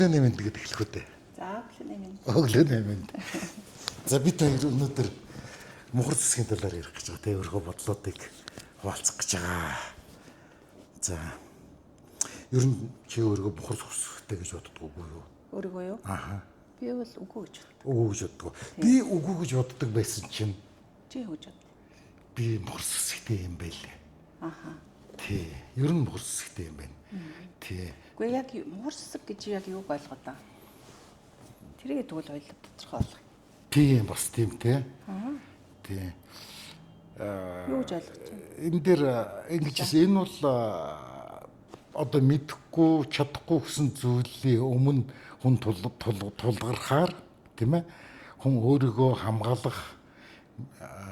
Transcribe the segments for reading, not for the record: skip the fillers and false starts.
Өглөөний мэнд гэдэг эхлэх үү дээ. За, өглөөний мэнд. Өглөөний мэнд. За, бид хоёр өнөөдөр мухар зүсгийн талаар ярих гэж байгаа. Тэ, өөрийнхөө бодлоодыг хуваалцах гэж байгаа. За. Ер нь чи өөрийгөө мухар зүсгтэй гэж боддог уу юу? Өөрийгөө юу? Аха. Би бол үгүй гэж боддог. Үгүй гэж боддог. Би үгүй гэж боддог байсан чинь Чи юу гэж боддог? би мухар зүсгтэй юм байлээ. Аха. Тий. Ер нь мухар зүсгтэй юм байна. Тий. Үгүй, яг мухар зүсэг гэж яг юуг ойлгоод байгаа? Тэрийг тэгвэл хоёулаа тодорхой болгоё. Тийм, бас тийм тий. Тий. Юу гэж ойлгож байна? Энэ дээр ингэж хэлсэн. Энэ бол одоо мэдэхгүй, чадахгүй гэсэн зүйлийн өмнө хүн тулгархаар, тийм ээ, хүн өөрийгөө хамгаалах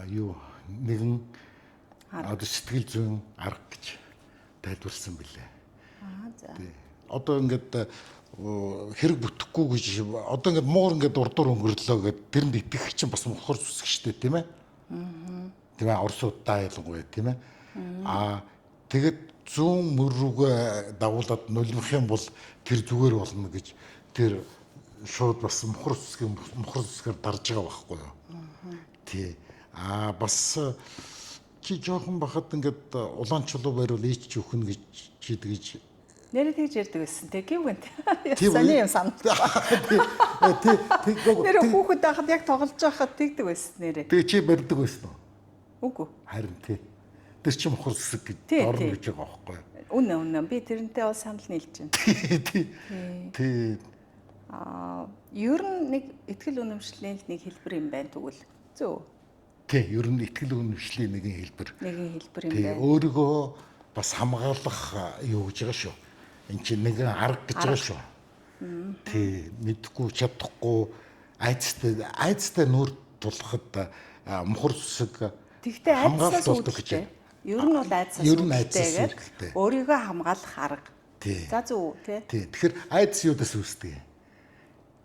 юу нэгэн одоо сэтгэл зүйн арга гэж тайлбарласан билээ. Аа, за. Тий. Одоо ингээд хэрэг бүтэхгүй гэж, одоо ингээд муур ингээд урдуур өнгөрлөө гэд тэрэнд итгэх чинь бас мухар зүсэг штэ, тийм ээ. Тийм ээ, Оросуудаа ялангуяа, тийм ээ. Аа, тэгэд зүүн мөр рүүгээ дагуулад нулимх юм бол тэр зүгээр болно гэж тэр шууд бас мухар зүсгийн мухар зүсгээр дарж байгаа байхгүй юу? Тий. Аа, бас чи жоохон бахад ингээд улаан чулуу бариул ийч чи өхнө гэж чи тэгж Нэрээ тэгж ярьдаг байсан те, гівгэнт. Тийм үү? Сони юм санагдав. Тий, тий. Нэрээ хүүхэд байхад яг тоглож байхад тэгдэг байсан нэрээ. Тэгээ чи барьдаг байсан уу? Үгүй. Харин тий. Тэр чи мухар зүсэг гэж орно гэж байгаа байхгүй юу? Үнэ, үнэ. Би тэрнтэй бол санал нийлж байна. Тий. Тий. Аа, ер нь нэг итгэл үнэмшлийн л нэг хэлбэр юм байна тэгвэл. Зөв. Тий, ер нь итгэл үнэмшлийн нэгэн хэлбэр. Нэгэн хэлбэр юм Тий, байна. өөрийгөө бас хамгаалах юу гэж байгаа шүү. Энд чинь нэгэн арга гэж байгаа шүү. Тий, мэдхгүй, чадахгүй, айцтай айцтай нүүр тулахад мухар зүсэг Тэгтээ хамгаалалт айдсаас болдог гэж үүдэлтэй. байна. Ер нь бол айдсаас Ер нь айдсаас үүдэлтэйгээр үүдэлтэй. өөрийгөө хамгаалах арга. Тий. За, зөв тий. Тий, тэгэхээр айдас юудаас үүсдэг юм?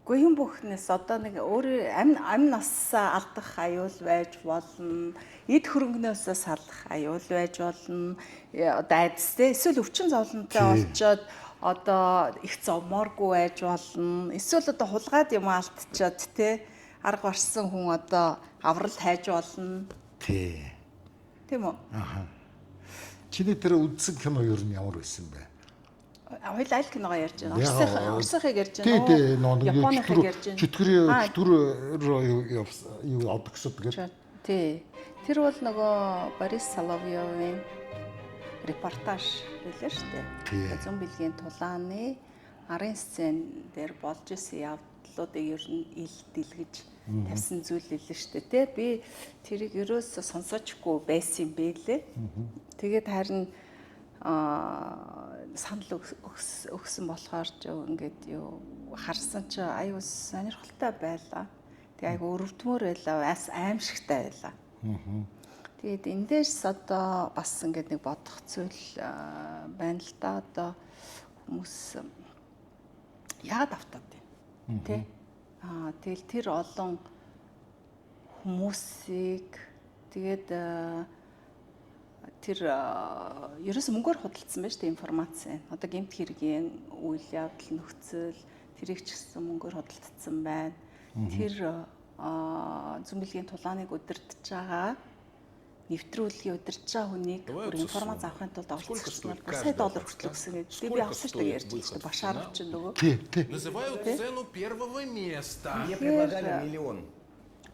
Гэхдээ юм бүхнээс одоо нэг өөрөө амь нассаа алдах аюул байж болно. Эд хөрөнгнөөсөө салах аюул байж болно. Одоо айдас те, эсвэл өвчин зовлонтой болчоод одоо их зовмооргүй байж болно. Эсвэл одоо хулгайд юм алдчиад те, арга барсан хүн одоо аврал хайж болно. Тий. Тийм үү? Чиний тэр үзсэн кино ер нь ямар байсан бэ? Хоёул аль киногоо ярьж байна? Яг, Орсынхыг ярьж Тий, байна тий, уу? нөгөө нэг Японыхыг ярьж байна. Чөтгөрийн Аа, чөтгөр явсан юу одогсод гэдэг. Тий. Тэр бол нөгөө Борис Соловьевын репортаж билээ шүү дээ. Тий. Зүүн бэлгийн тулааны арын сцен дээр болж исэн явдлуудыг ер нь ил дэлгэж тавьсан зүйл илээ шүү дээ. Тэ, би тэрийг ерөөсөө сонсоочгүй байсан юм бэлээ. Тэгээд харин санал өгсөн болохоор ч ингээд юу харсан чи аюу сонирхолтой байлаа. Тэгээ айгу өрөвдмөр байлаа, бас аимшигтай байлаа. Тэгээд эндээс одоо бас ингээд нэг бодох зүйл байна л да. Одоо хүмүүс яагаад автаад байна? Тэ? Аа, тэгэл тэр олон хүмүүсийг тэгээд тэр ерөөсө мөнгөөр худалдсан байж тээ информац. Одоо гэмт хэргийн үйл явдал, нөхцөл тэрийг ч гэсэн мөнгөөр худалдсан байна. Тэр зүүн бэлгийн тулааныг удирдах байгаа, нэвтрүүлгийг удирдах байгаа хүнийг бүр Давай информац авахын тулд Сколько оролцогч нар стоит бүр сая каждая доллар доска? хүртэл өгсөн гэдэг. Би Сколько авсан шүү стоит дээ, ярьж выход шүү дээ. в Башаров финал? ч нөгөө. Тий, тий. Называют цену первого места. Мне Тэгэхээр, предлагали миллион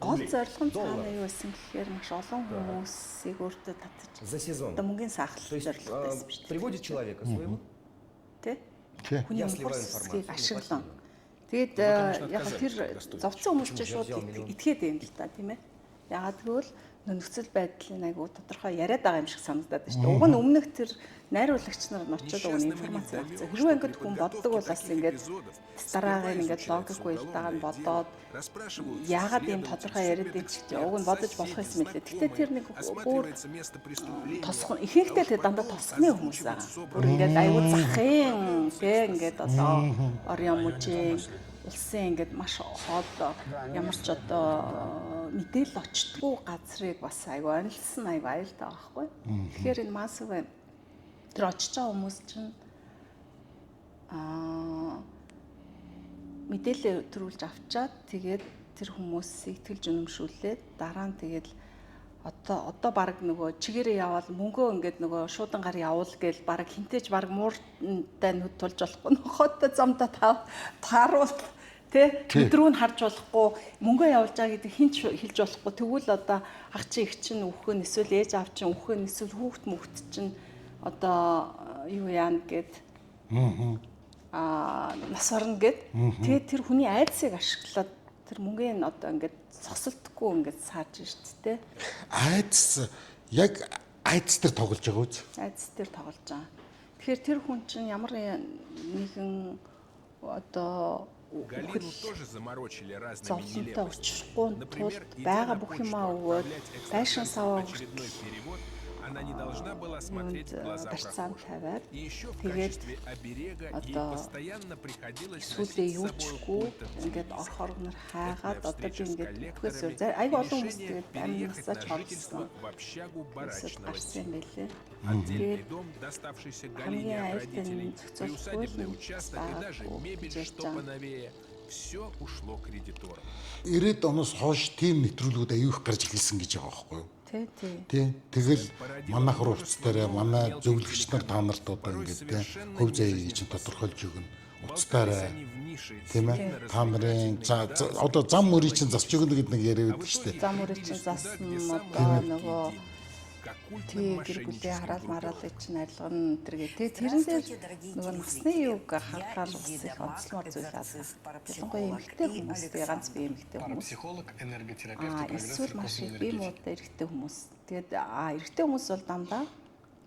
Гол рублей. зорилго нь цаана Долларов юу байсан гэхээр маш олон хүмүүсийг өөртөө татаж за сезон. одоо мөнгөний сахалт То есть зорилготой байсан шүү дээ. приводит человека своего, Тэ? Тий. Хүний Я мухар сливаю сүсгийг информацию, ашиглан. мне Тэгээд Ну, конечно, яг отказались тэр тогда стоить. зовцсон хүмүүс чинь Почему же я шууд взял миллион? итгээд юм л та, тийм ээ. Ягаад гэвэл нөхцөл байдлын айгуу тодорхой яриад байгаа юм шиг санагдаад байна шүү дээ. Уг нь өмнөх тэр найруулагч нар нь очиод уг нь Несчастного не информац авсан. вдомёк, Хэрвээ что ингээд при хүн боддог подготовке бол бас таких ингээд эпизодов дараагийн сперва ингээд изучается логикгүй л дагаа нь уголовное дело, бодоод расспрашиваются яагаад ийм следователь, тодорхой яриад байж судмедэксперт, чинь уг нь бодож болох соседи, юм лээ. Гэтэ тэр нэг знакомые, бүр осматривается место преступления, тосгон ихэнхдээ а уж тэр дандаа потом тосгоны хүмүүс озвучивают байгаа. собранную Бүр ингээд аюул захын тэ, ингээд одоо Орион мужийн улсын ингээд маш хол ямар ч одоо мэдээлэл очтгүй газрыг бас аюу онилсан, аюу аюултай байгаа байхгүй. Тэгэхээр энэ массовый тэр очиж байгаа хүмүүс чинь аа мэдээлэл төрүүлж авчаад, тэгээд тэр хүмүүсийг тэлж үнэмшүүлээд, дараа нь тэгээд одоо баг нөгөө чигээрээ яваал, мөнгөө ингээд нөгөө шуудангаар явуул гээл, баг хинтээж баг мууртай нүд тулж болохгүй, нохойтой замдаа тааруул тэ, өдрөө нь харж болохгүй, мөнгөө явуулж байгаа гэдэг хинч хэлж болохгүй. Тэгвэл одоо ах чи, их чинь үхэн, эсвэл ээж аав чинь үхэн, эсвэл хүүхд мөхт чинь одоо юу яана гэд, нас орно гэд. Тэгээд тэр хүний айдсыг ашиглаад тэр мөнгөний одоо ингээд зогсолтгүй ингээд сааж шít тэ. Айдас, яг айдас дээр тоглож байгаа үз. Айдас дээр тоглож байгаа. Тэгэхээр тэр хүн чинь ямар нэгэн одоо Галину тоже заморочили разными зовлонтой нелепостями. учрахгүй Например, тулд идя байгаа на бүх почту юмаа өгөөд, отправлять байшин экстрасенсу саваа очередной перевод, она не должна была смотреть в глаза барьцаан прохожим. тавиад, И еще в тэгээд качестве оберега ей одоо постоянно приходилось сүүлдээ носить с юу собой ч үгүй пульт от ингээд телевизора. орох оргонор хайгаад Эта одоо би встреча с ингээд үхээс коллекторами айгүй и олон хүмүүс решение тэгээд амь переехать насаж на жительство хорлсон в общагу хүмүүсд барачного гарсан юм типа. байлээ. Отдельный Тэгээд дом, доставшийся хамгийн Галине от аюултай родителей, нь зохицуулахгүй приусадебный л участок и даже байгаагүй мебель, гэж ярьж что байгаа. поновее, все ушло кредиторам. 90-ад оноос хойш тийм нэвтрүүлгүүд аюу их гарч эхэлсэн гэж байгаа байхгүй юу? Тий, тий. Тий. Тэгэл манайх руу уцтаараа манай зөвлөгч нар та нарт одоо ингээд тий хөв заяа чинь тодорхойлж өгнө. Уцтаараа, тийм ээ. Та нарын за одоо зам мөрийг чинь засч өгнө гэдэг нэг яриа байдаг шүү дээ. Зам мөрийг чинь засна, одоо нөгөө тий гэр бүлийн хараал мараалыг чинь арилгана тэргээ тий. Тэрэн дээр нөгөө насны юг харахаар бас их онцлмор зүйл аа. Ялангуяа эмэгтэй хүмүүс, тэгээ ганц би эмэгтэй хүмүүс. Парапсихолог, энерготерапевт и Эсвэл прогрессор маш их бие космоэнергетик. муутай эрэгтэй хүмүүс. Тэгээд эрэгтэй хүмүүс бол дандаа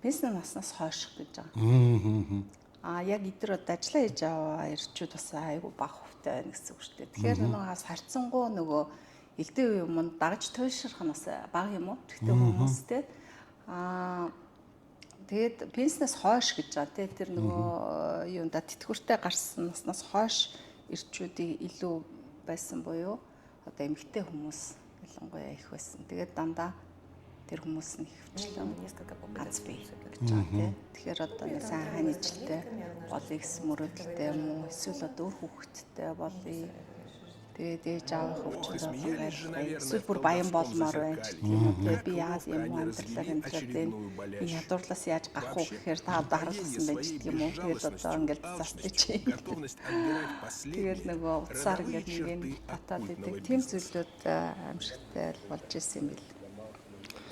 пенсийн наснаас хойш гэж байгаа. Яг эдгээр одоо ажиллаа хийж аваа эрчүүд бас айгүй бага хувьтай байна гэсэн үг шүү дээ. Тэгэхээр нөгөө хас харьцангуй нөгөө элдв юмд дагаж туйшрах нь бас бага юм уу? Эрэгтэй хүмүүс те. Тэгээд пенснээс хойш гэж байгаа тий, тэр нөгөө юунда тэтгэвртэй гарсан наснаас хойш эрчүүдийг илүү байсан буюу одоо эмэгтэй хүмүүс ялангуяа их байсан. Тэгээд дандаа тэр хүмүүс нь хөвчлэн ганц бие гэж байгаа тий. Тэгэхээр одоо нэг сайн хааны жилтэй болъё гэсэн мөрөөдөлтэй юм уу? Эсвэл одоо үр хүүхэдтэй болъё. Тэгээд ээж аав хөвчөнд Смеялись же, болгон наверное, эсвэл в бүр баян колдовском болмоор байна ч зазеркалье. гэх юм уу. Тэгээд Как би яагаад ловко юм они амьдралаар развели амьдраад байна. очередную Энэ болящую. ядуурлаас яаж гарах уу Вообще, гэхээр та одоо нападение харуулсан байж своей гэх юм уу. Тэгэл одоо безжалостностью, ингээл засдаг алчностью, чи. готовность отбирать последнее, Тэгэл нөгөө утсаар родовые ингээд нэг черты татаад оккультного идэг. Тийм бизнеса. зүйлүүд аимшигтай л болж исэн юм бэл.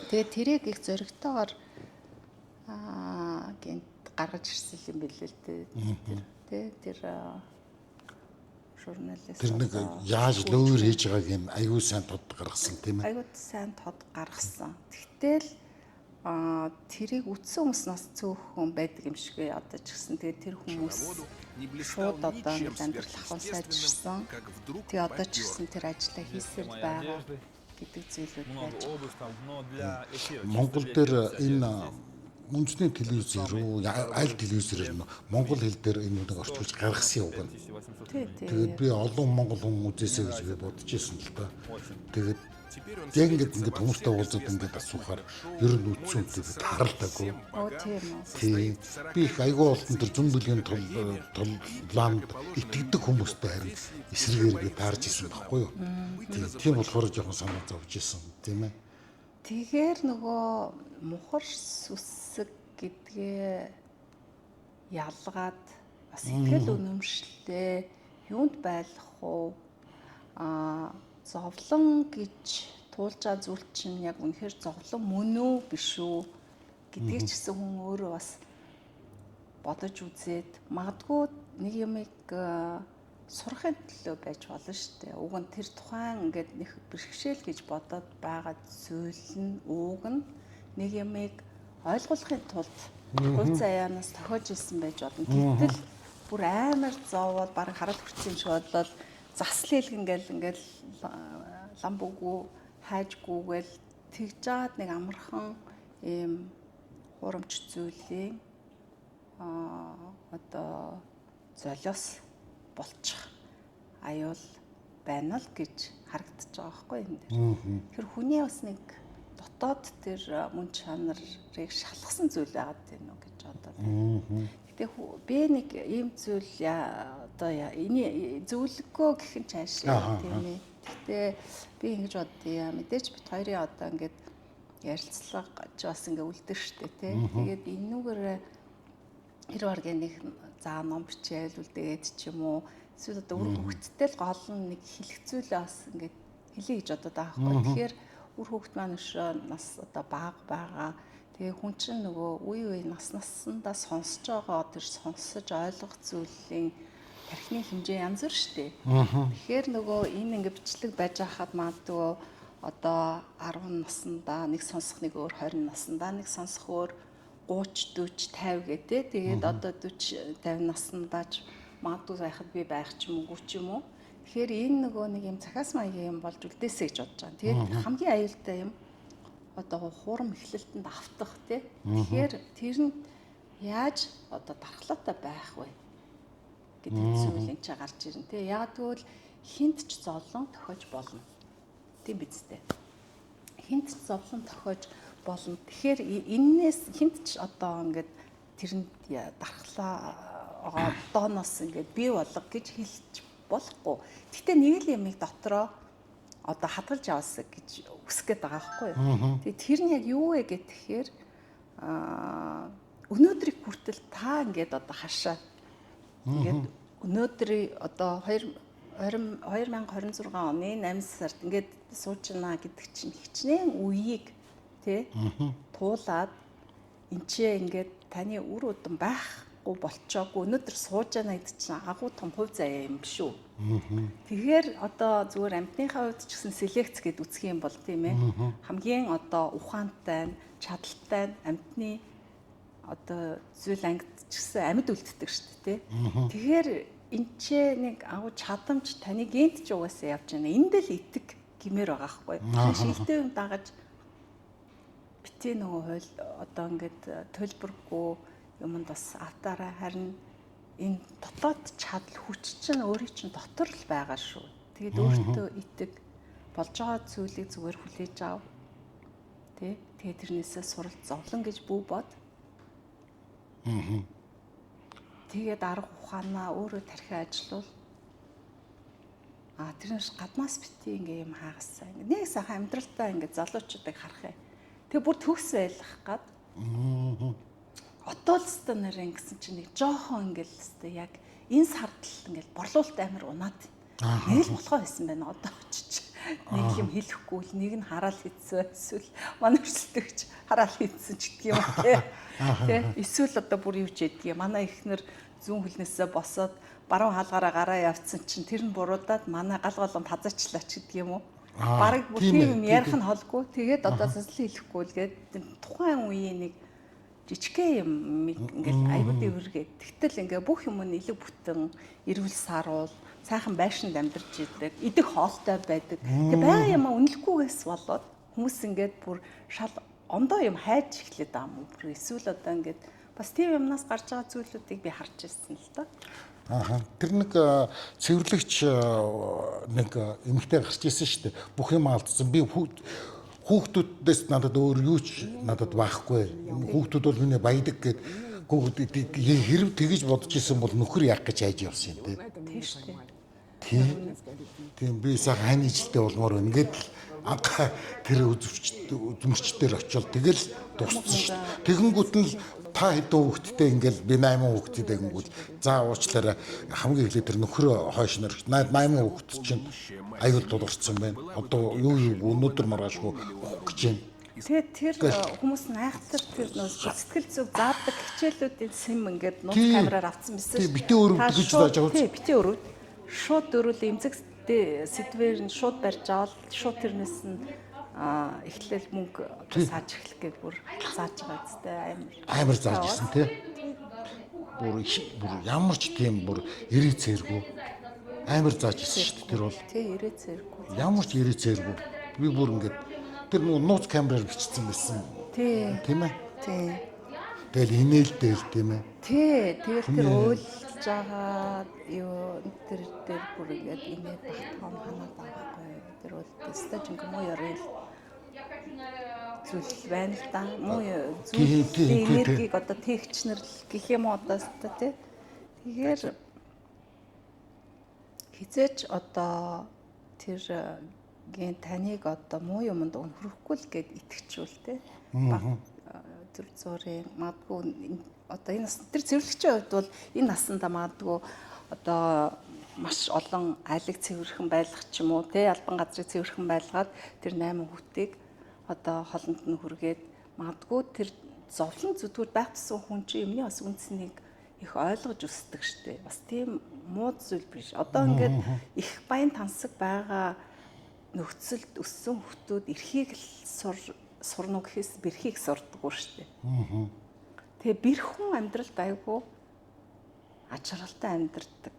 Тэгээд тэрийг их зоригтойгоор гинт гаргаж ирсэн юм бэл л дээ. Тэр тий тэр журналист Тэр нэг одоо яаж лөөр хийж байгааг юм аюу сайн тод гаргасан, тийм ээ. Аюу сайн тод гаргасан. Тэгтэл тэрийг үтсэн хүмүүс нас цөөхөн байдаг юм шиг ээ одоо ч гэсэн. Тэгээд тэр хүмүүс Пчеловоду не блистал шууд одоо ничем ингээд амьдрал ахуй сверхъестественным, сайжирсан. как вдруг Тэгээ одоо ч попёр. гэсэн тэр ажлаа хийсээр Моя байгаа одежды, гэдэг зүйлүүд много байж обувь там, но для эфира. Чисто Монгол для дээр эфира вся энэ одежда здесь. үндэсний телевизээр үү, аль телевизээр нь монгол хэл дээр энэ нэг орчуулж гаргасан юм. 5800 Тий, рублей. тий. Тэгээд би олон монгол хүн үзээсэй гэж би бодож исэн л та. Очень. Тэгээд Теперь он яг ингээд светится ингээд во хүмүүстэй всех уулзаад известных ингээд асуухаар оккультных шоу, ер нь үтсэн молится үтсэд сразу тааралдаагүй. всем Оо, богам, тийм үү. Тий. состоит в Би их айгүй олон тэр зүүн бүлгийн тул академиях тулаанд и, как и положено итгэдэг людям хүмүүстэй харин профессии, эсрэгээр боится би таарж лишь исэн одного байхгүй юу? – быть Тий. Тийм болохоор жоохон санаа зовж исэн, тийм ээ. Тэгэхээр нөгөө мухар сүсэг гэдгээ ялгаад бас итгэл үнэмшлээ юунд байлгах уу? Зовлон гэж туулж байгаа зүйл чинь яг үнэхээр зовлон мөн үү, биш үү гэдгийг ч гэсэн хүн өөрөө бас бодож үзээд, магадгүй нэг юмыг сурахын төлөө байж болно шүү дээ. Уг нь тэр тухайн ингээд нэг бэрхшээл гэж бодоод байгаа зүйл нь уг нь нэг юмыг ойлгуулахын тулд хувь заяанаас тохиож исэн байж болно. Гэтэл бүр амар зовоод баг харал хүрсэн юм шиг болоод засал хэлгэн гэл ингээл лам бүгүү хайжгүйгээл тэгж жаад нэг амархан ийм хурамч зүйлийн одоо золиос болчих аюул байна л гэж харагдаж байгаа байхгүй энэ дээр. Тэр хүний бас нэг дотоод тэр мөн чанарыг шалгасан зүйл байгаад байна уу гэж бодоод. Гэтэ би нэг ийм зүйл одоо Одоо энэ зөвлөгөө гэх нь цааш тийм ээ. Гэхдээ би ингэж бодъё. Мэдээж бит хоёрын одоо ингээд ярилцлага ч бас ингээ үлдэн штэ тий. Тэгээд энүүгээр тэр баргийн нэг за ном бичээл үлдээгээд ч юм уу эсвэл одоо үр хөвгттэй л гол нь нэг хэлэх зүйлээ бас ингээд хэлье гэж бодод байгаа байхгүй. Тэгэхээр үр хөвгт маань өшөө нас одоо бага байгаа. Тэгээ хүн чинь нөгөө үе үе нас нассандаа сонсож байгаа тэр сонсож ойлгох зүйлийн тархины хэмжээ янз бүр шүү дээ. Тэгэхээр нөгөө энэ ингээ бичлэг байж хахад магадгүй одоо 10 наснда нэг сонсох нэг өөр, 20 наснда нэг сонсох өөр, 30 40 50 гэдэг. Тэгээд одоо 40 50 наснда ч магадгүй байхад би байх ч юм уу ч юм уу. Тэгэхээр энэ нөгөө нэг юм цахиас маягийн юм болж үлдээсэй гэж бодож байгаа. Тэгээд хамгийн аюултай юм одоо хурам эхлэлтэнд автах тий. Тэгэхээр тэр нь яаж одоо дархлаатай байх вэ гэдэг зүйл энэ ч гарч ирнэ тий. Яг тэгвэл хинт ч зовлон тохиож болно. Тийм биз дээ. Хинт ч зовлон тохиож болно. Тэгэхээр эннээс хинт ч одоо ингээд тэрэнд дархлаа одооноос ингээд бий болго гэж хэлж болохгүй. Гэхдээ нэг л юмыг дотроо одоо хадгалж аваасаа гэж үсэх гээд байгаа байхгүй юу. Тэгээ тэр нь яг юу вэ гэхээр өнөөдрийг хүртэл та ингээд одоо хашаа ингээд өнөөдрийн одоо 2026 оны 8 сард ингээд суужна гэдэг чинь хичнээн үеийг тий туулаад энэ ч ингээд таны үр удам байхгүй болчоогүй өнөөдөр сууж яана гэдэг чинь агуу том хувь заяа юм биш үү. Тэгэхээр одоо зүгээр амьтныхаа хувьд ч гэсэн селекц гэд үзэх юм бол тийм ээ хамгийн одоо ухаантай, чадaltaй амьтны одоо зүйл ангид ч гэсэн амьд үлддэг шүү дээ. Тэгэхээр энэ ч нэг агуу чадамж таны гент ч угаасаа явж байна. Энд л итэг гимээр байгаа байхгүй. Шилтэй юм дагаж битээ нөгөө хойл одоо ингээд төлбөргүй юмд бас автаараа, харин энэ дотоод чадал хүч чинь өөрийн чинь дотор л байгаа шүү. Тэгээд өөртөө итэг, болж байгаа зүйлийг зүгээр хүлээж ав. Тэ? Тэгээд тэрнээсээ суралц, зовлон гэж бүү бод. Тэгээд арга ухаанаа өөрөө тархиа ажилуул. А тэрнээс гаднаас бити ингээ юм хаагасан. Ингээ нэг сайхан амьдралтаа ингээ залуучуудыг харах юм. Тэгээ бүр төгс байлгах гад. Одоо л өстө нэр ингэсэн чинь нэг жоохон ингээл өстө яг энэ сард л ингээл борлуулалт амар унаад. Нэг л болохоо байсан байна одоо очиж. Нэг юм хэлэхгүй л нэг нь хараал хийцэн эсвэл манай өрсөлдөгч хараал хийцэн ч гэдэг юм те. Тэ эсвэл одоо бүр юу ч ядгийг манай эхнэр зүүн хөлнөөсөө босоод баруун хаалгаараа гараа явцсан чинь тэр нь буруудаад манай гал голомт хазаачлаа ч гэдэг юм уу. Бараг бүр тийм юм ярих нь холгүй. Тэгээд одоо засал хэлэхгүй л гээд тухайн үеийн нэг жижигхэн юм ингээл аягүй дэвэргээд. Тэгтэл ингээ бүх юм нь элэг бүтэн, эрүүл саруул, сайхан байшинд амьдарч идэг, идэх хоолтой байдаг. Тэгээ байгаа юм үнэлэхгүйгээс болоод хүмүүс ингээд бүр шал ондоо юм хайж эхлэв байгаа юм уу? Бүр эсвэл одоо ингээд бас тийм юмнаас гарч байгаа зүйлүүдийг би харж ирсэн л доо. Ааха. Тэр нэг цэвэрлэгч нэг эмэгтэй гарч ирсэн шүү дээ. Бүх юм алдсан. Би хүүхдүүдээс надад өөр юу ч надад байхгүй. Хүүхдүүд бол миний баядаг гэд хэрв тэгэж бодож исэн бол нөхөр яах гэж хайж явсан юм те. Тийм шүү дээ. Тийм. Тийм би сайхан хань ижилтэй болмоор байна. Ингээд л анх тэр үзмөрчдөр очивол тэгэл дууссан шүү дээ. Тэгэнгүүт нь л та хэдэн хүүхэдтэй ингээл би 8 хүүхэдтэй гэнгүүт за уучлаарай хамгийн эхлээд тэр нөхрөө хойш нөрч 8 хүүхэд чинь аюул тулгарсан байна. Одоо юу юу өнөөдөр маргаашгүй өгөх гэж байна. Тэгээд тэр хүмүүс найхтар тэр нөө сэтгэл зүг заадаг хичээлүүдийн сэм ингээд нууц камераар авцсан байсан шүү. Битээ өрөвд гэж зааж байгаа. Тий, битээ өрөвд. Шууд дөрүл эмзэг сэдвээр нь шууд барьж аваад шууд тэрнээс нь эхлээл мөнгө сааж эхлэх гээд бүр зааж байгаа зү амар. Амар зааж ирсэн тий. Бүр ямар ч тийм бүр ирээ цэргүү амар зааж ирсэн шүү дээ тэр бол. Тий, ирээ цэргүү. Ямар ч ирээ цэргүү. Би бүр ингээд тэр нууц камераар бичсэн байсан. Тий. Тийм ээ. Тий. Тэгэл инээлтэл тийм ээ. Тий, тэгэл тэр уйлж байгаа юу тэр дээр бүр ингээд инээд багтаам ханаад байгаа байхгүй. Тэр бол өстой жинхэнэ муу ёрол зүйл байна л да. Муу зүйл энергийг одоо тэгчнэр гэх юм уу одоо өстой тий. Тэгэхээр Хизээч одоо тэр ген таныг одоо муу юмд өнхөрөхгүй л гэд итгэчүүл те. Баг төр зуурын магадгүй одоо энэ нас тэр цэвэрлэгчийн хувьд бол энэ насанда магадгүй одоо маш олон айлыг цэвэрхэн байлгах ч юм уу те, албан газрыг цэвэрхэн байлгаад тэр 8 хүүхдийг одоо холонд нь хүргээд магадгүй тэр зовлон зүтгүүр байх тусам хүн чинь юмны бас үнцнийг их ойлгож өсдөг штэ. Бас тийм муу зүйл биш. Одоо ингээд их баян тансаг байгаа нөхцөлд өссөн хүүхдүүд эрхийг л сурна уу гэхээс бэрхийг сурдаггүй штэ. Тэгээ бэрхүн амьдралд айгүй аж аргалтай амьдрдаг,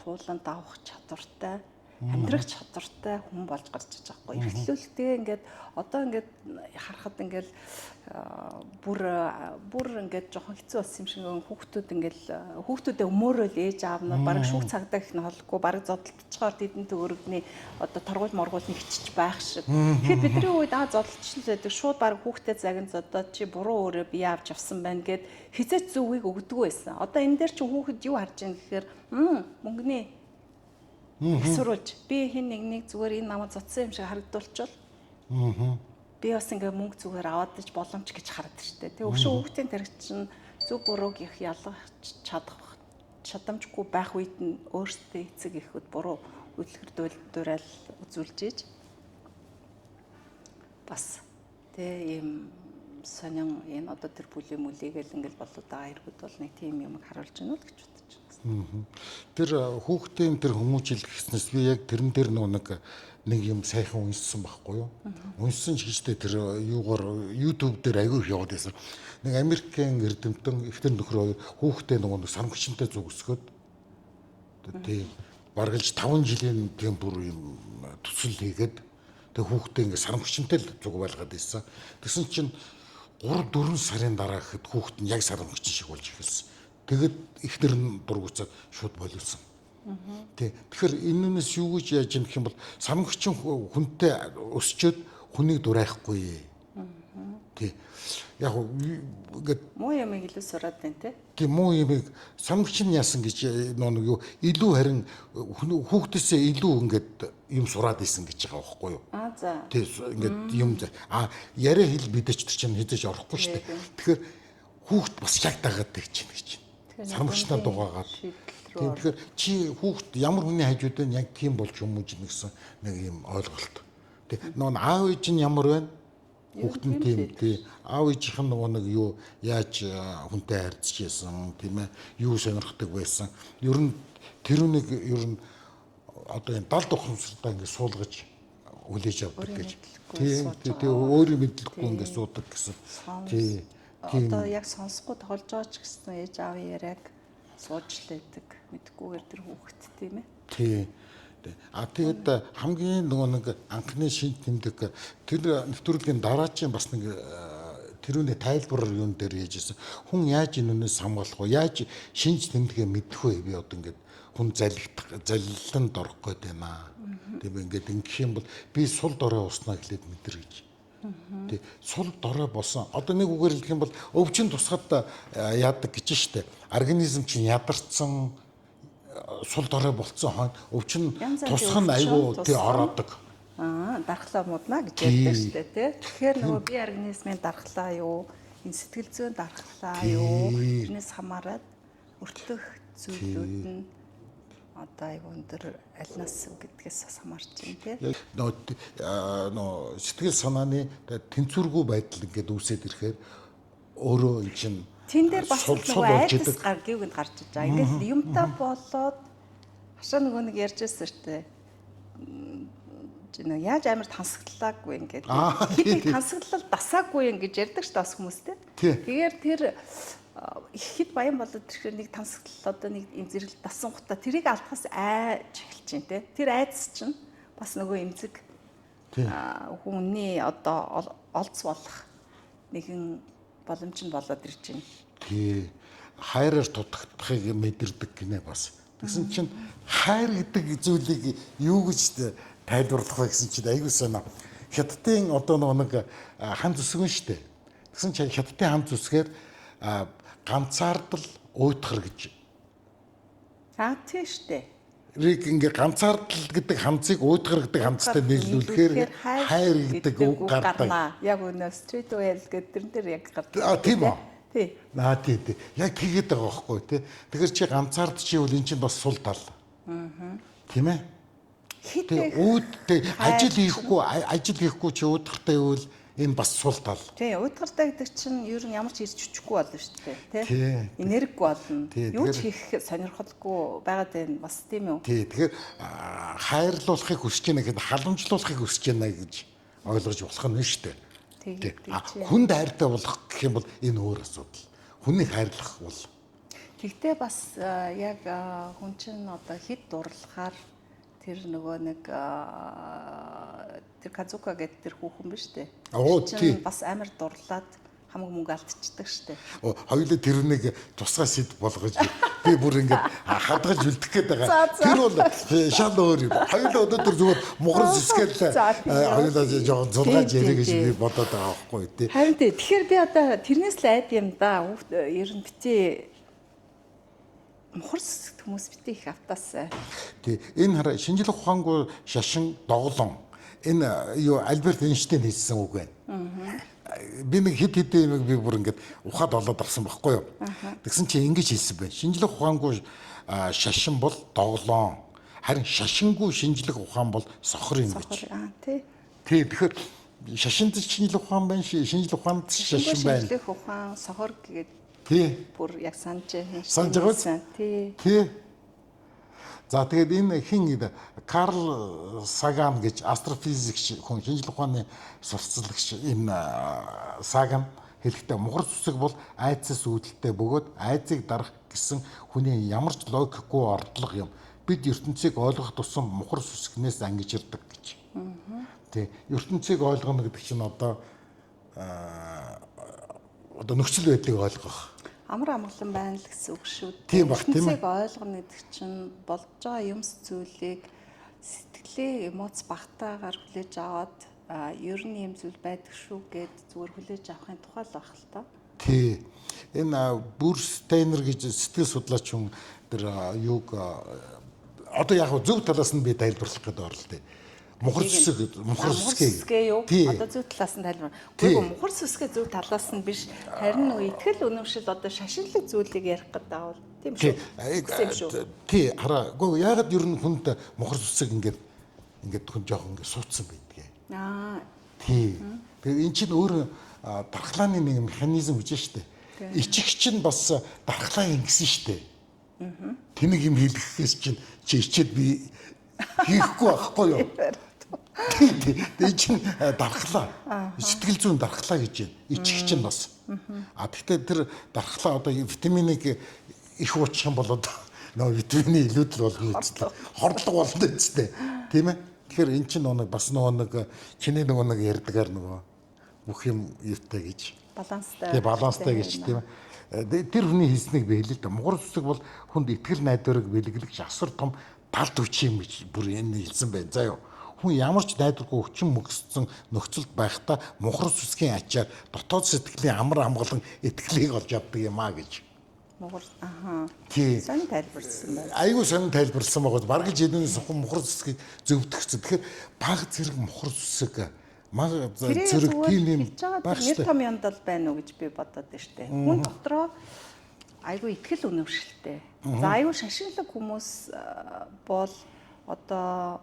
туулан давах чадвартай, амьдрах чадвартай хүн болж гарч иж байгаа хгүй. Эрхлүүлэлтээ ингээд одоо ингээд харахад ингээд бүр бүр ингээд жоохон хэцүү болсон юм шиг хүүхдүүд ингээд хүүхдүүдээ өмөөрөөл ээж аав нар бараг шүүх цагдаа гэх нь холгүй бараг зодтолцохоор тэдэн төгрөгний одоо торгуул моргуул нэгчж байх шиг. Тэгэхээр бидний үед зодтолч л байдаг, шууд бараг хүүхдээ загин зодоод чи буруу өөрөө бие авч явсан байна гэд хизээч зүвийг өгдөггүй байсан. Одоо энэ дээр чи хүүхэд юу харж ийн гэхээр мөнгөний их сурвалж, би хин нэг нэг зүгээр энэ намайг зодсон юм шиг харагдуулчвал би бас ингээ мөнгө зүгээр аваад ич боломж гэж хараад штэ. Тэгээ өшөө хүүхдийн тархи чинь зөв бурууг их ялгах чадах чадамжгүй байх үед нь өөрсдөө эцэг эхэд буруу хөдөлгөр дурайл үзүүлж иж бас тэ ийм сонин энэ одоо тэр бүлийн мүлийгэл ингээл болоод байгаа хэрэгүүд бол нэг тийм юм харуулж байна уу гэж бодож байна. Тэр хүүхдийн тэр хүмүүжил гэснээс би яг тэрэн дээр нэг нэг юм сайхан уншсан байхгүй юу? Уншсан ч гэжтэй тэр юугаар YouTube дээр аягүй их яваад байсан. Нэг Америкийн эрдэмтэн эхнэр нөхөр хоёр хүүхдээ нөгөө нэг сармагчтай зүгсгөөд тийм баргалж 5 жилийн тийм бүр юм төсөл хийгээд тэг хүүхдээ ингээ сармагчтай л зүг байлгаад байсан. Тэгсэн чинь 3 4 сарын дараа гэхэд хүүхэд нь яг сармагчин шиг болж эхэлсэн. Тэгэд эхнэр нь дургуцаад шууд болиулсан. Тий. Тэгэхээр энэнээс юу гэж яаж юм гэх юм бол сармагчин хүнтэй өсчөөд хүнийг дурайхгүй. Тий. Яг ингээд муу юмыг илүү сураад байна те. Тий, муу юмыг сармагчин яасан гэж нөө нэг юу илүү харин хүүхдээсээ илүү ингээд юм сураад исэн гэж байгаа байхгүй юу? Аа за. Тий, ингээд юм яриа хэл мэдээч тэр чинь хэзээ ч орохгүй шүү дээ. Тэгэхээр хүүхд бас яг дагаад тэгж чинь гэж. Сармагчнаа дугаагаад. Тийм, тэгэхээр чи хүүхд ямар хүний хажууд нь яг тийм болж хүмүүжинэ гэсэн нэг юм ойлголт. Тий, нөгөө аав ээж нь ямар байна? Хүүхд нь тийм тий. Аав ээжийнх нь нөгөө нэг юу яаж хүнтэй харьцаж байсан, тийм ээ, юу сонирхдаг байсан. Ер нь тэрүүнийг ер нь одоо энэ далд ухамсартаа ингэ суулгаж хүлээж авдаг гэж. Тийм, тий, өөрийн мэдлэггүй ингэ суудаг гэсэн. Тий. Одоо яг сонсохгүй тоглож байгаа ч гэсэн ээж аавын яриаг сууж л байдаг. Мэдхгүйгээр тэр хүүхэд тийм ээ. Тий. А тэгэд хамгийн нөгөө нэг анхны шинж тэмдэг тэр нэвтрүүлгийн дараачийн бас нэг тэрүүний тайлбар юун дээр яжсэн. Хүн яаж энэнээс хамгаалах вэ? Яаж шинж тэмдэгэ мэдэх вэ? Би одоо ингээд хүн залгих залланд орох гээд байна. Тийм ингээд ингэх юм бол би сул дорой уснаа эхлээд мэдэр гэж. Тий, сул дорой болсон. Одоо нэг үгээр хэлэх юм бол өвчин тусахад яадаг гэж штэ. Организм чинь ядарсан сул дорой болцсон хойно өвчин тусах нь айгүй тий ороодог. Аа, дархлаа муудна гэж ярьдаг штэ тий. Тэгэхээр нөгөө бие организмын дархлаа юу, энэ сэтгэл зүйн дархлаа юу, тэрнээс хамаарат өртөх зүйлүүд нь одоо айгүй өндөр альнаас гэдгээс бас хамаарч байна тий. Нөгөө сэтгэл санааны тэнцвэргүй байдал ингээд үүсээд ирэхээр өөрөө эн чинь Тэн дээр бас нөгөө айдас гар гівгэнд гарч иж байгаа. Ингээл юмтай болоод хашаа нөгөө нэг ярьж байсан шүү дээ. Нөө яаж амар тансаглаагүй ингээд хэд нэг тансаглал дасаагүй ингэж ярьдаг шүү дээ бас хүмүүс те. Тэгэхээр тэр их хэд баян болоод ирэхээр нэг тансаглал одоо нэг юм зэрэгэл дасан гутаа тэрийг алдахаас айж эхэлж байна те. Тэр айдас чинь бас нөгөө эмзэг хүний одоо олц болох нэгэн боломж нь болоод ирж байна. Тий. Хайраар дутагдахыг мэдэрдэг гинэ бас. Тэгсэн чинь хайр гэдэг зүйлийг юу гэж тайлбарлах вэ гэсэн чинь айгуу санаа. Хятадын одоо нэг хан зүсгэн штэ. Тэгсэн чинь хятадын хан зүсгээр ганцаардал уйтгар гэж. Аа тий штэ. Рик ингээ ганцаардал гэдэг хамцыг уудгар гэдэг хамцтай нийлүүлэхээр хайр гэдэг үг гардаг. Яг үнэ straight away гэдэг тэрэн дээр яг гардаг. А тийм үү? Тий. Аа тий тий. Яг тэгээд байгаа байхгүй тий. Тэгэхээр чи ганцаардч ивэл эн чинь бас сул тал. Аа. Тийм ээ? Хит Тэг үүд тэг ажил хийхгүй ажил хийхгүй чи уудгартай ивэл энэ бас сул тал. Тий, уйтгартай гэдэг чинь ер нь ямар ч ирж хүчгүй болно шүү дээ, Тий. тий. Энергигүй болно. Тий, Юу ч тэгэхээр- хийх сонирхолгүй байгаад байна бас тийм үү? Тий, тэгэхээр хайрлуулахыг хүсэж байна гэхэд халамжлуулахыг хүсэж байна гэж ойлгож болох нь шүү дээ. Тий, Тий. тий, А, чи. Хүнд хайртай болох гэх юм бол энэ өөр асуудал. Хүнийг хайрлах бол Тэгтээ бас яг хүн чинь одоо хэд дурлахаар тэр нөгөө нэг тэр Казука гэдэг тэр хүүхэн биш үү? Оо, Тэр чинь тий. бас амар дурлаад хамаг мөнгө алдчихдаг штэ. Хоёулаа тэрнийг тусгай сэд болгож би бүр ингээд хадгалж үлдэх гээд байгаа. За, за. Тэр бол шал өөр юм. Хоёулаа өнөөдөр зүгээр мухар зисгээл За, тийм. хоёулаа жоохон зулгааж Тий, тий, яриа гэж тий. би бодоод байгаа байхгүй тий. Харин тий. Тэгэхээр би одоо тэрнээс л айд юм да. Ер нь бити мухар сүсгт хүмүүс бити их автаасай. Тий. Энэ хараа шинжлэх ухаангүй шашин доголон. Энэ юу Альберт Эйнштейн хэлсэн үг байна. Би нэг хэд хэдэн юмыг би бүр ингээд ухаад олоод авсан байхгүй юу. Тэгсэн чинь ингэж хэлсэн байна. Шинжлэх ухаангүй шашин бол доголон. Харин шашингүй шинжлэх ухаан бол сохор юм гэж. Сохор аа тий. Тий, тэгэхээр шашинд шинжлэх ухаан байна, шинжлэх ухаанд шашин байна. Шинжлэх ухаан сохор гээд Тий. бүр яг санаж байна. Санаж байгаа биз? Тий. Тий. За тэгээд энэ хин гэдэг Карл Саган гэж астрофизикч хүн шинжлэх ухааны сурталчилгч энэ Саган хэлэхдээ мухар сүсэг бол айцас үүдэлтэй бөгөөд айцыг дарах гэсэн хүний ямар ч логикгүй ордлого юм. Бид ертөнцийг ойлгох тусам мухар сүсгнээс ангижирдаг гэж. Тий. ертөнцийг ойлгоно гэдэг чинь одоо одоо нөхцөл байдлыг ойлгох. Амар амгалан байна л гэсэн үг шүү. Тийм бах, тийм ээ. Ертөнцийг ойлгоно гэдэг чинь болж байгаа юмс зүйлийг сэтгэлээ эмоц багтаагаар хүлээж аваад ер нь юм зүйл байдаг шүү гэд зүгээр хүлээж авахын тухай л байх л та. Тий. Энэ Брюс Тейнер гэж сэтгэл судлаач хүн тэр юуг одоо яг зөв талаас нь би тайлбарлах гэдэг оролтыг. Мухар сүсэг мухар сүсгээ юу? Тий. Одоо зөв талаас нь тайлбар. Тий. Үгүй мухар сүсгээ зөв талаас нь биш. Харин нөгөө итгэл үнэмшил одоо шашинлаг зүйлийг ярих гэдэг бол тийм Тий. шүү. Гэсэн юм шүү. Тий, хараа. Үгүй яагаад ер нь хүнд мухар сүсэг ингээд ингээд хүн жоохон ингээд суудсан байдгийг. Аа Тий. Тэгэхээр эн чинь өөр дархлааны нэг механизм гэж штэ. Ичих чинь бас дархлаа ингэсэн штэ. Тэнэг юм хэлэхээс чинь чи ичээд би хийхгүй байхгүй юу? Тий, тий. Тэгээ чинь дархлаа. Сэтгэл зүйн дархлаа гэж байна. Ичих чинь бас. А тэгтээ тэр дархлаа одоо витаминыг их уучих юм бол одоо нөгөө витамины илүүдэл болно үстэй. Хордлого болно үстэй. Тийм ээ? Тэгэхээр эн чинь нөгөө бас нөгөө нэг чиний нөгөө нэг ярьдгаар нөгөө бүх юм юутай гэж. баланстай. Тэгээ баланстай гэж тийм ээ. Тэр хүний хэлснийг би хэлээ л дээ. Мухар сүсэг бол хүнд итгэл найдварыг бэлэглэх асар том талд хүч юм гэж бүр энэ хэлсэн байна. За юу. Хүн ямар ч найдваргүй хүчин мөгссөн нөхцөлд байхдаа мухар сүсгийн ачаар дотоод сэтгэлийн амар амгалан итгэлийг олж авдаг юм а гэж. Мухар аха. Тий. Сонь тайлбарласан байна. Айгүй сонин тайлбарласан байгаа. Бараг л жидүүний сухан мухар сүсгийг зөвдөх гэсэн. Тэгэхээр баг зэрэг мухар сүсэг маг зэрэг тийм юм байх нэр том юмд бол байна уу гэж би бодоод байна штэ. Хүн дотроо айгүй итгэл үнэмшилтэй. За айгүй шашинлаг хүмүүс бол одоо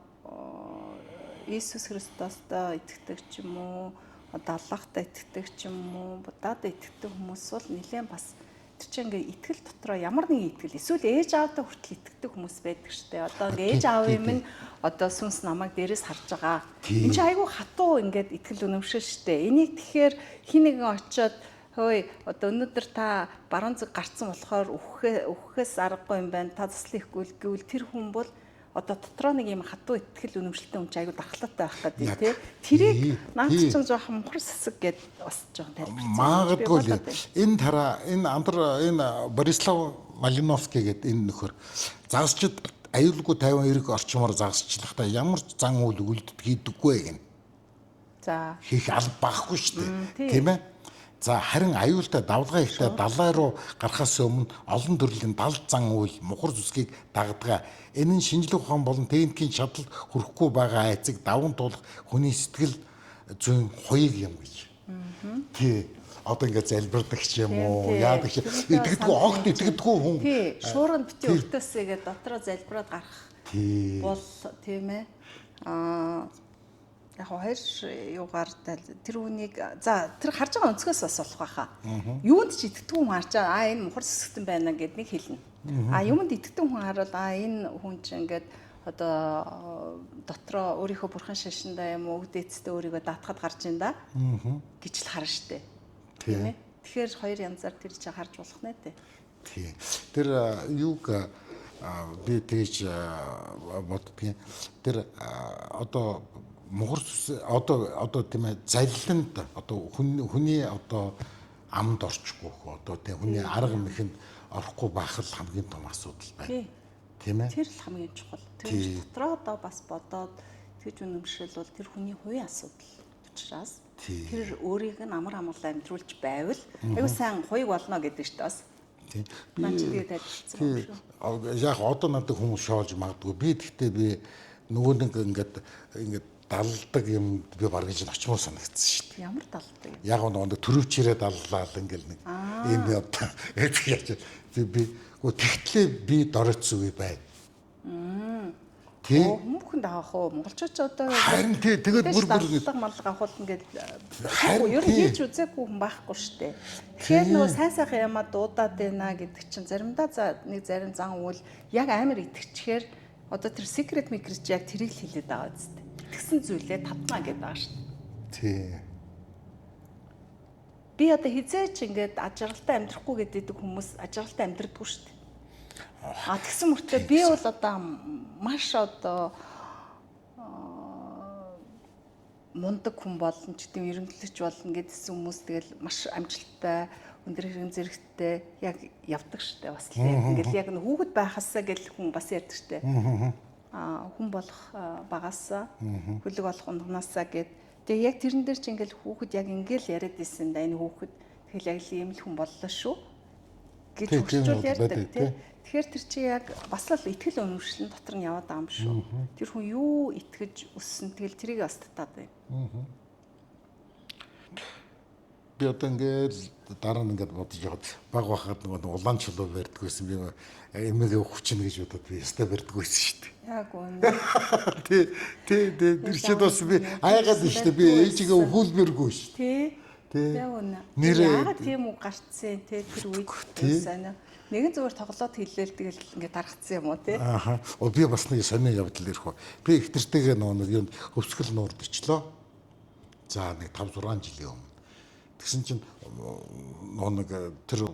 Иесус Христостой итгэдэг ч юм уу, одоо Аллахтай итгэдэг ч юм уу, Буддад итгэдэг хүмүүс бол нэлээд бас тэр чинь ингээ итгэл дотроо ямар нэгэн итгэл эсвэл ээж аавдаа хүртэл итгэдэг хүмүүс байдаг штэ. Одоо ингээ ээж аав юм нь одоо сүнс намайг дээрээс харж байгаа. Энд чинь айгүй хатуу ингээд итгэл үнэмшил штэ. Энийг тэгэхээр хин нэгэн очиод хөөе одоо өнөөдөр та баруун зүг гарцсан болохоор үхэхээс аргагүй юм байна. Та заслан ихгүй гэвэл тэр хүн бол одоо дотроо нэг юм хатуу итгэл үнэмшилтэй хүн чинь айгүй дархлаатай байх гэдэг тий. Тэрийг наад чинь жоохон мухар сэсэг гэд бас жоохон тайлбарласан. Магадгүй л энэ тараа энэ андар энэ Борислав Малиновский гэдэг энэ нөхөр загасчид аюулгүй 50 эрг орчмоор загасчлахдаа ямар ч зан үйл үлддэг хийдэггүй гэнэ. За. Хийх алба байхгүй шүү дээ. Тийм ээ. За харин аюултай давлгаа ихтэй далай руу гарахаас өмнө олон төрлийн дал зан үйл мухар зүсгийг дагдаг. Энэ нь шинжлэх ухаан болон техникийн чадал хүрэхгүй байгаа айцыг даван туулах хүний сэтгэл зүйн хуйг юм гэж. Тий. Одоо ингээд залбирдаг ч юм уу, яадаг ч итгэдэггүй, огт итгэдэггүй хүн. Тий, шуурга бити өртөөсөө гээд дотроо залбираад гарах бол тийм ээ. Аа яг хоёр юугаар тэр хүнийг за тэр харж байгаа өнцгөөс бас болох байхаа. Юунд ч итгэдэггүй хүн харж байгаа аа энэ мухар сүсгтэн байна гэд нэг хэлнэ. А юмд итгэдэг хүн харуул аа энэ хүн чинь ингээд одоо дотроо өөрийнхөө бурхан шашиндаа юм уу өвдөөцтэй өөрийгөө даатгад гарч ин да гэж л харна штэ. Тийм ээ. Тэгэхээр хоёр янзаар тэр чинь харж болох нэ тэ. Тийм. Тэр юуг би тэгж боддгийн. Тэр одоо мухар сүс одоо тийм ээ залланд одоо хүний одоо амд орчихгүй одоо тийм хүний арга мэхэнд орохгүй байх л хамгийн том асуудал байна. Тийм ээ. Тэр л хамгийн чухал. Тэр дотроо одоо бас бодоод тэгж үнэмшил бол тэр хүний хувийн асуудал учраас тэр өөрийг нь амар амгалан амьдруулж байвал аюу сайн хуйг болно гэдэг шүү дээ бас. Тийм. Би тэгээд тайлбарласан юм шүү. Яг одоо надад хүмүүс шоолж магадгүй. Би тэгтээ би нөгөө нэг ингээд далдаг юм би бараг л очмоор санагдсан шүү дээ. Ямар далдаг юм? Яг нөгөө төрөвчрээ даллаа л ингээл нэг юм одоо яаж би тэгтлээ би доройцсон үе байна. Тийм. Хүмүүхэн даах уу? Монголчууд ч одоо харин тий тэгээд бүр бүр даллага маллага авахул ингээд ер нь хийж үзээгүй хүн байхгүй шүү дээ. Тэгэхээр нөгөө сайн сайхан юмаа дуудаад байна гэдэг чинь заримдаа за нэг зарим зан үйл яг амар итгэчихээр одоо тэр secret maker чи яг тэрийг л хэлээд байгаа үстэй. Итгэсэн зүйлээ татнаа гэдэг байгаа шүү дээ. Тий. Би одоо хизээч ингээд аж аргалтай амьдрахгүй гэдэг хүмүүс аж аргалтай амьдрдаггүй шүү дээ. А тэгсэн мөртлөө би бол одоо маш одоо мундаг хүн болно ч гэдэм ерөнхийлөгч болно гэдсэн хүмүүс тэгэл маш амжилттай өндөр хэрэм зэрэгтэй яг явдаг штэ бас л ингээл яг хүүхэд байхасаа гэл хүн бас ярьдаг штэ. А хүн болох багасаа хөлөг болох унгнаасаа гэд тэгээ яг тэрэн дээр чи ингээл хүүхэд яг ингээл яриад исэн да энэ хүүхэд тэгэл яг л ийм л хүн боллоо шүү гэж хөгжүүл ярьдаг тий. Тэгэхээр тэр чи яг бас л итгэл үнэмшил дотор нь яваад байгаа юм шүү. Тэр хүн юу итгэж өссөн тэгэл тэрийг бас татаад байна. Би одоо ингээд дараа нь ингээд бодож яваад баг бахад нөгөө улаан чулуу барьдаг байсан би эмээгээ хүчин гэж бодоод би ястай барьдаг байсан шүү дээ. Яг үнэ. Тий, тий, тэр чинь бас би айгаад шүү дээ. Би ээжигээ өхүүлмээргүй шүү дээ. Тий. Тий. Яг үнэ. Нэрээ яагаад тийм үг гарцсан те тэр үед сайн. Нэгэн зүгээр тоглоод хэлээл тэгэл ингээд даргацсан юм уу те. Ааха. Оо би бас нэг сонио явдал ирэх үү. Би их тэртэйгээ нөгөө нэг юунд хөвсгөл нуурд очлоо. За нэг 5 6 жилийн өмнө. Тэгсэн чинь нөгөө нэг тэр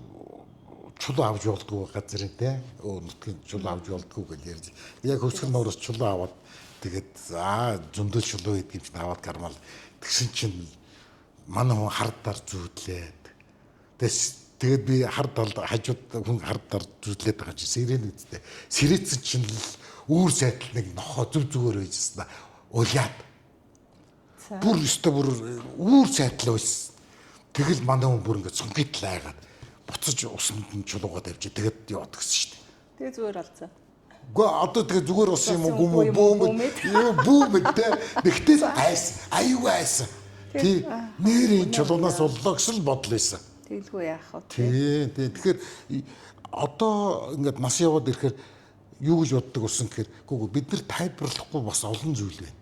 чулуу авч болдгоо газар те. Нутгийн чулуу авч болдгоо гэж ярьж. Яг хөвсгөл нуураас чулуу аваад тэгээд за зөндөл чулуу гэдэг юм чинь аваад гармал. Тэгсэн чинь манай хүн хардаар зүүдлээд. Тэгээд би хар талд хажууд хүн хардаар зүүдлээд байгаа чинь сэрэн үсттэй. Сэрэцэн чинь л үүр сайтал нэг нохоо зүв зүгээр байжсэн. Улиад. Бүр өстө бүр үүр сайтал байсан. Тэгэл манай хүн бүр ингээд цонхитл айгаад буцаж усанд нь чулуугаа тавьж тэгээд яваад гисэн шүү дээ. Тэгээ зүгээр алцаа. Гэхдээ одоо тэгээ зүгээр болсон юм уу гүм үү бүүм бүүм тэ. Тэгтэл айс аюу айсан. Тий. Нэр энэ чулуунаас боллоо гэсэн л бодол байсан. Тэгэлгүй яах вэ? Тий, тий. Тэгэхээр одоо ингээд нас яваад ирэхээр юу гэж боддог болсон гэхээр үгүй бид нар тайлбарлахгүй бас олон зүйл байна.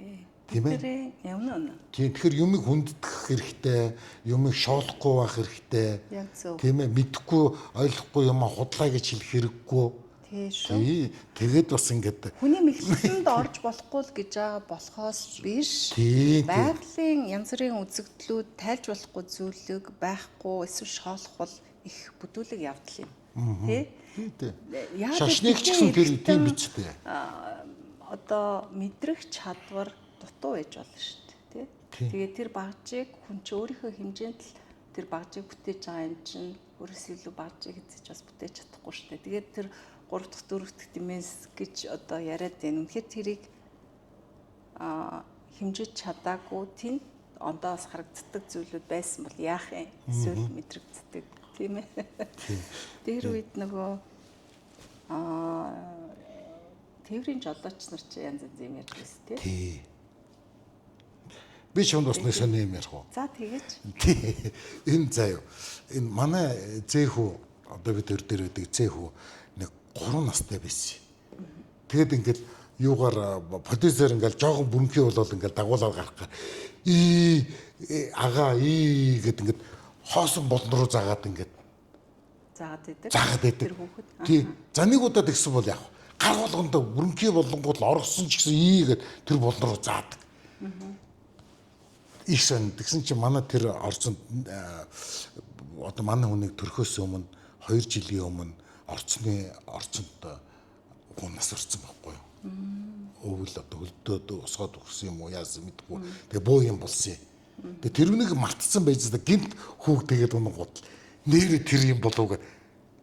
Тий. Тийм ээ. Ямар үнэ. Тий, тэгэхээр юмыг хүндэтгэх хэрэгтэй, юмыг шоолохгүй байх хэрэгтэй. Яг зөв. Тийм ээ, мэдэхгүй, ойлгохгүй юм худлаа гэж хэлэх хэрэггүй. Тий шүү. Тий, тэгээд бас ингээд хүний мэхлэлтэнд орж болохгүй л гэж байгаа болохоос биш. Тий. Байгалийн янз бүрийн үзэгдлүүд тайлж болохгүй зүйлэг байхгүй эсвэл шоолох бол их бүдүүлэг явдал юм. Тий. Тий. Шашныг ч гэсэн тэр тийм биз дээ. Одоо мэдрэх чадвар дутуу байж болно шүү дээ. Тий. Тэгээд тэр багжийг хүн чи өөрийнхөө хэмжээнд л тэр багжийг бүтээж байгаа юм чинь өөрөөс илүү багжийг эзэж бас бүтээж чадахгүй шүү дээ. Тэгээд тэр 3 дахь 4 дахь димээс гэж одоо яриад байна. Үнэхээр тэрийг хэмжиж чадаагүй тэнд ондоос харагддаг зүйлүүд байсан бол яах юм? Эсвэл мэдрэгддэг, тийм ээ. Тэр үед нөгөө тээврийн жолооч нар чи янз янз юм ярьж байсан, тий. Тий. Би чамд бас нэг сони юм ярих уу? За, тэгэж. Тий. Энэ заяа. Энэ манай зэхүү, одоо бид төр дээр байдаг зэхүү нэг 3 настай байсан. Тэгэд ингээд юугаар продюсер ингээд жоохон бүрэнхий болол ингээд дагуулаад гарах гаар ии ага ии гэд ингээд хоосон болон руу заагаад ингээд заагаад идэг. Заагаад идэг. Тэр хүүхэд. Тий. За, нэг удаа тэгсэн бол яг гар болгондоо бүрэнхий болонгууд оргосон ч гэсэн ии гэд тэр болон руу заадаг. Их сон тэгсэн чинь манай тэр орцонд одоо манай хүнийг төрхөөс өмнө 2 жилийн өмнө орцны орцонд хүн нас орсон байхгүй юу? Өвөл одоо хөлдөөд усгаад өгсөн юм уу, яасан мэдгүй. Тэгээ боо юм болсон юм. Тэгээ тэрүнийг мартсан байж та гинт хүүг тэгээд унангууд нэрээ тэр юм болов гэд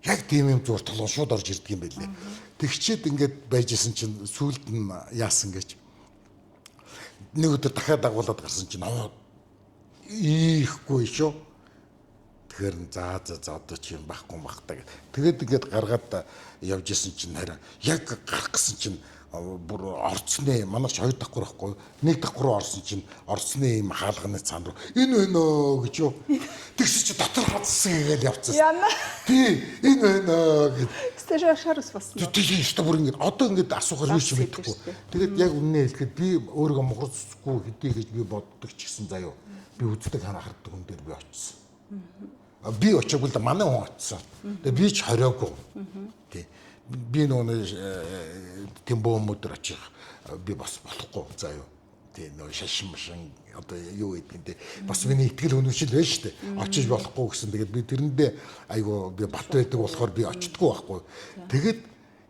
яг тийм юм зур толгон шууд орж ирдэг юм байлээ. Тэгчээд ингээд байжсэн чинь сүүлд нь яасан гэж нэг өдөр дахиад дагуулад гарсан чинь аваа ийхгүй шүү. Тэгэхээр за за за одоо чи юм байхгүй юм бах та гэх. Тэгээд ингээд гаргаад явж исэн чинь харин яг гарах гэсэн чинь бүр орцны манайч хоёр давхар байхгүй, нэг давхар руу орсон чинь орцны юм хаалганы цаан руу энэ байна өө гэж юу. Тэгсэн чи дотор хадсан гээл явцсан. Яна. Тий, энэ байна өө гэд. Тэсээ шар ус болсон. Тий, өстө бүр ингээд одоо ингээд асуухаар юу ч мэдэхгүй. Тэгээд яг үннээ хэлэхэд би өөрийгөө мухар цэцгүй хэдий гэж би боддог ч гэсэн заяа. Би үздэг хана хардаг хүн дээр би очсон. Би очоогүй л да, манай хүн очсон. Тэгээ би ч хориогүй. Тий. Би нөгөө тийм бөөмөдөр очих би бас болохгүй заяа. Тий, нөгөө шашин машин одоо юу гэдэг юм те. Бас миний итгэл үнэмшил байна шүү дээ. Очиж болохгүй гэсэн. Тэгээд би тэрэндээ айгу би бат байдаг болохоор би очдгоо байхгүй. Тэгээд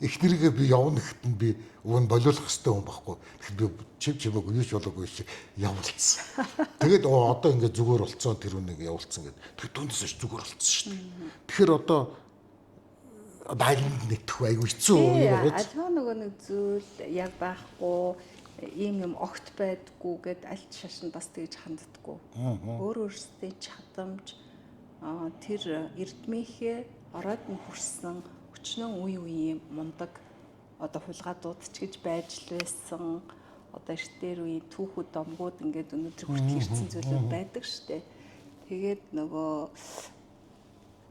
эхнэрийгээ би явна гэхэд нь би уг нь болиулах хэвээр хүн байхгүй. Тэгэхээр би чив чивээгүй юу ч болоогүй шиг явуулсан. Тэгээд одоо ингээд зүгээр болцсон, тэр үнийг явуулсан гэдэг. Тэр түүнээс хойш зүгээр болцсон шүү дээ. Тэгэхээр одоо айланд нэтгэх айгүй хэцүү юм байна. Альва нөгөө нэг зүйл яг байхгүй, ийм юм огт байдгүй гэд аль ч шашин бас тэгж ханддаггүй. Өөр өөрсдийн чадамж, тэр эрдмийнхээ ороод нь хүрсэн өчнөө үе үеийн мундаг одоо хулгайдууд ч гэж байж л байсан. Одоо эртээр үеийн түүхүүд домгууд ингээд өнөөдөр хүртэл ирсэн зүйлүүд байдаг штэ. Тэгээд нөгөө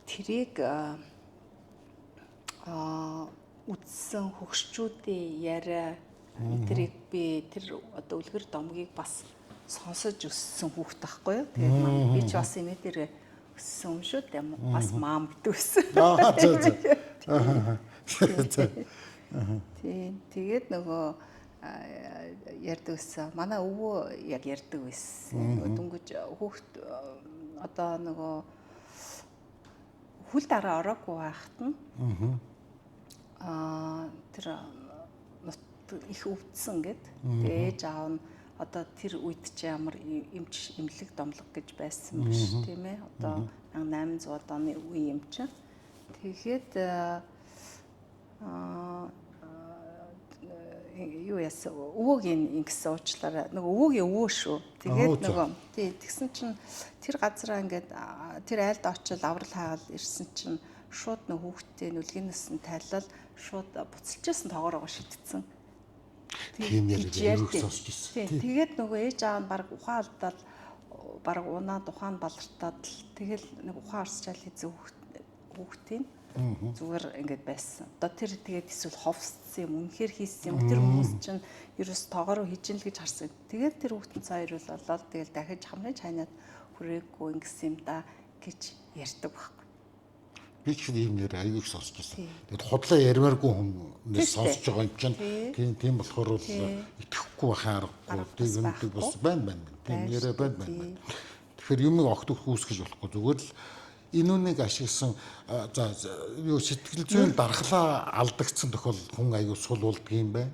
тэрийг үдсэн хөгшчүүдийн яриа тэрийг би тэр одоо үлгэр домгийг бас сонсож өссөн хүүхэд байхгүй юу. Тэгээд мам би ч бас энэ дээр өссөн юм шүү дээ. Бас маам гэдэг өссөн. Аа, зөө зөө. Тийм. Тэгээд нөгөө ярьдаг байсан. Манай өвөө яг ярьдаг байсан. Дөнгөж хүүхэд одоо нөгөө хүл дараа ороогүй байхад нь тэр нут их өвдсөн гэд. Тэгээ ээж аав нь одоо тэр үед чи ямар эмч эмнэлэг домлог гэж байсан биш, тийм ээ. Одоо 1800 оны үе юм чинь. Тэгээд юу яасан, өвөөгийн ингэсэн уучлаарай, нөгөө өвөөгийн өвөө шүү. Тэгээд нөгөө тий тэгсэн чинь тэр газараа ингээд тэр айлд очил аврал хаагаал ирсэн чинь шууд нөх хүүхдтэй нүлгийнээс нь тайлал шууд буцалжсэн тоогоороо шидтсэн. Тийм яриаг сонсч ирсэн. Тэгээд нөгөө ээж аав нь баг ухаан алдаал, баг унаад ухаан балартаад л тэгэл нэг ухаан арсчаал хийсэн хүүхдийн зүгээр ингээд байсан. Одоо тэр тэгээд эсвэл ховсцсан юм, үнэхээр хийсэн юм. Тэр хүмүүс чинь ерөөс тоогоороо хийж ин л гэж харсан. Тэгээд тэр хүүхдэн цаа ирүүл болоод тэгэл дахиж хамрын чайнаад хүрээгүй ингэсэн юм да гэж ярьдаг байхгүй. Би ч ийм нэр аягүй их сонсч байсан. Тэгээд худлаа ярмааргүй хүнээс сонсож байгаа юм чинь тийм болохоор бол итгэхгүй байхын аргагүй. Тийм бас байна байна. Тийм яриа байна байна. Тэгэхээр юмыг огт үүсгэж болохгүй, зүгээр л энэ үнийг ашигласан за юу сэтгэл зүйн дархлаа алдагдсан тохиолдолд хүн аягүй сул болдго юм байна.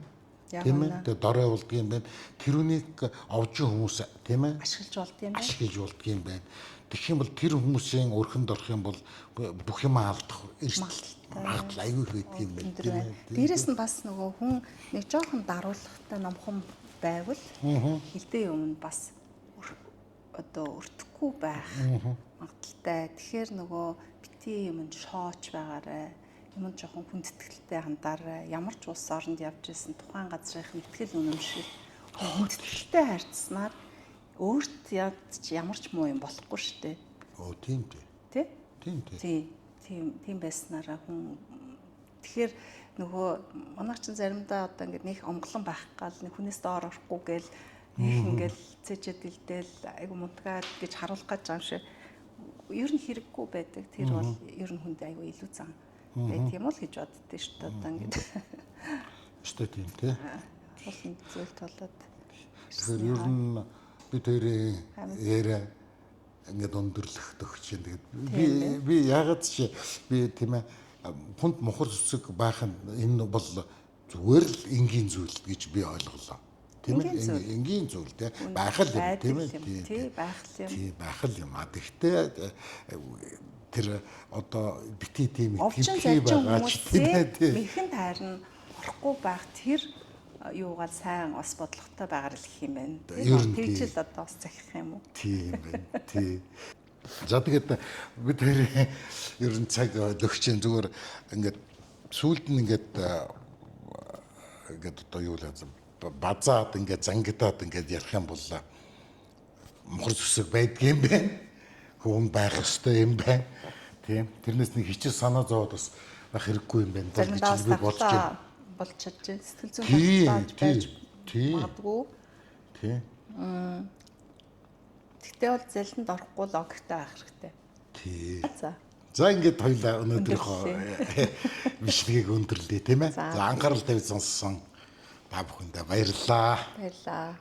Тийм ээ. Тэгээ дорой болдго юм байна. Тэр үнийг овжин хүмүүс, тийм ээ, ашиглаж болд юм байна. Ашиглаж болдго юм байна. Тэгэх юм бол тэр хүмүүсийн өрхөнд орох юм бол бүх юм алдах магадлал аягүй их байдаг юм байна. Тийм ээ. Дээрээс нь бас нөгөө хүн нэг жоохон даруулгатай номхон байвал хилдэ юм нь бас одоо өртөхгүй байх магадaltaй. Тэгэхээр нөгөө бити юмд шооч байгаарэ. Юмд жоохон хүндэтгэлтэй хандаарай. Ямар ч улс оронд явж исэн тухайн газрын ихтгэл үнэмшил хүндэтгэлтэй харьцсанаар өөрт ядч ямар ч муу юм болохгүй штэ. Оо тийм тий. Тэ? Тийм тий. Тийм. Тийм тийм байснараа хүн тэгэхээр нөгөө манайх чинь заримдаа одоо ингээд нэг омглон байх гал нэг хүнээс доор орохгүй гээл нэг ингээл цэжэд илдээл айгу мунтгаад гэж харуулах гэж байгаа юм шиг ер нь хэрэггүй байдаг. Тэр бол ер нь хүнд айгу илүү зан байдаг юм уу л гэж боддөө шүү дээ. Одоо ингээд Өстой тийм тий. олон зүйл толоод Тэгэхээр ер нь бид хоёрын яриа ингээд өндөрлөх төгч юм. Тэгээд би би ягаад ч би тийм ээ хүнд мухар зүсэг байх нь энэ бол зүгээр л энгийн зүйл гэж би ойлголоо. Тийм ээ Энгийн зүйл. энгийн зүйл тий байх л юм тийм ээ Тий, байх л юм. тий байх л юм а тэгтээ тэр одоо бити тийм Овчин итгэмжгүй зарчин байгаа ч тийм ээ хүмүүсээ тий. мэхэн тайрн орохгүй байх тэр юугаар сайн ус бодлоготой байгаар л гэх юм байна. Ер нь Тэгж тий. л одоо ус захих юм уу? Тийм байна. Тий. За тэгээд бид хоёр ер нь цаг лөгчийн зүгээр ингээд сүүлд нь ингээд ингээд одоо юу л базаад ингээд зангидаад ингээд ярих юм бол мухар зүсэг байдгийм байна. Хүн байх ёстой юм байна. Тийм. Тэрнээс нэг хичээл санаа зовоод бас байх хэрэггүй юм байна даа Заримдаа гэж бас би бодож байна. давхлаа болж чадж байна. Сэтгэл зүйн Тий, давхлааж тий, байж тий. магадгүй. Тийм. Тэгтээ бол зэлэнд орохгүй логиктой байх хэрэгтэй. Тий. За. За ингээд хоёлаа өнөөдрийнхөө бичлэгийг өндөрлөе тийм ээ. За. За анхаарал тавьж сонссон та бүхэндээ баярлалаа. Баярлалаа.